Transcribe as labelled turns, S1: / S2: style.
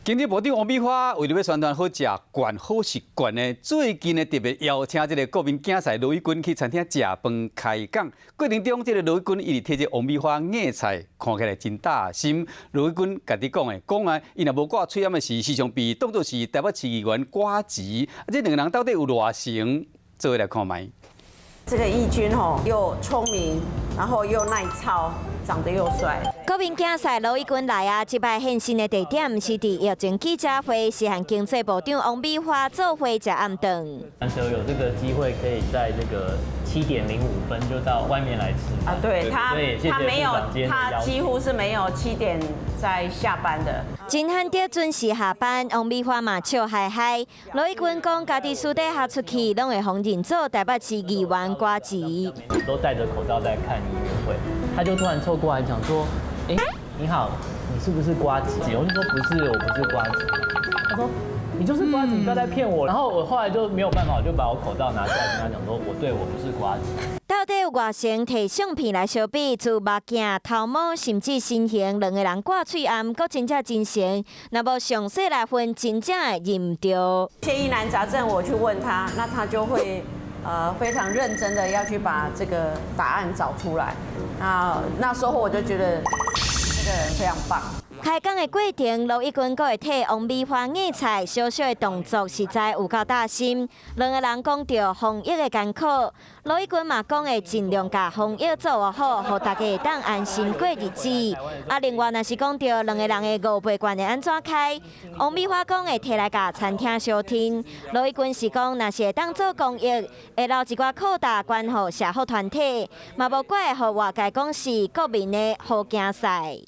S1: 經濟部長王美花為著欲宣傳好食縣好食縣呢，最近呢特別邀請這個國民競賽羅一鈞去餐廳食飯開講。過程中，這個羅一鈞伊直替這王美花夾菜，看起來真貼心。羅一鈞家己講的，講啊，伊若無掛喙罨的時，時常被當作是台北市議員呱吉。啊，這兩个人到底有偌成？做伙來看覓。
S2: 這個義軍吼，又聰明，然後又耐操，長得又帥。
S3: 國民競賽羅一鈞來啊！這擺現身的地點是佇疫情記者會，是和經濟部長王美花做伙食暗頓。
S4: 難得有這個機會，可以在這個7點05分就到外面來吃
S2: 啊！對他，他沒有，他幾乎是沒有7點在下班的。
S3: 真罕得準時下班，王美花嘛笑嘻嘻。羅一鈞講，家己私底下出去，攏會予人認做台北市議員呱吉。
S4: 都戴着口罩在看音樂會，他就突然湊過來講說：“哎，你好，你是不是呱吉？”我就說：“不是，我不是呱吉。”他說：“你就是呱吉，你不要再騙我。”然後我後來就沒有辦法，我就把我口罩拿下來，跟他講說：“我對我不是呱吉。”
S3: 到底有偌成提相片來相比，自目鏡、頭毛，甚至身形，兩个人掛喙罨，閣真正真誠。若無詳細來分，真正會認毋著。
S2: 一些疑難雜症，我去問他，那他就會非常認真的要去把這個答案找出來。那時候我就覺得這個人非常棒。
S3: 開講的過程，羅一鈞閣會替王美花夾菜，小小的動作實在有夠貼心。兩个人講著防疫的艱苦，羅一鈞嘛講會盡量共防疫做好，予大家會當安心過日子。啊，另外若是講著兩个人的五倍券會按怎開，王美花講會提來共餐廳相聽。羅一鈞是講，若是會當做公益，會留一寡擴大捐予社福團體，嘛無怪予外界講是國民的好競賽。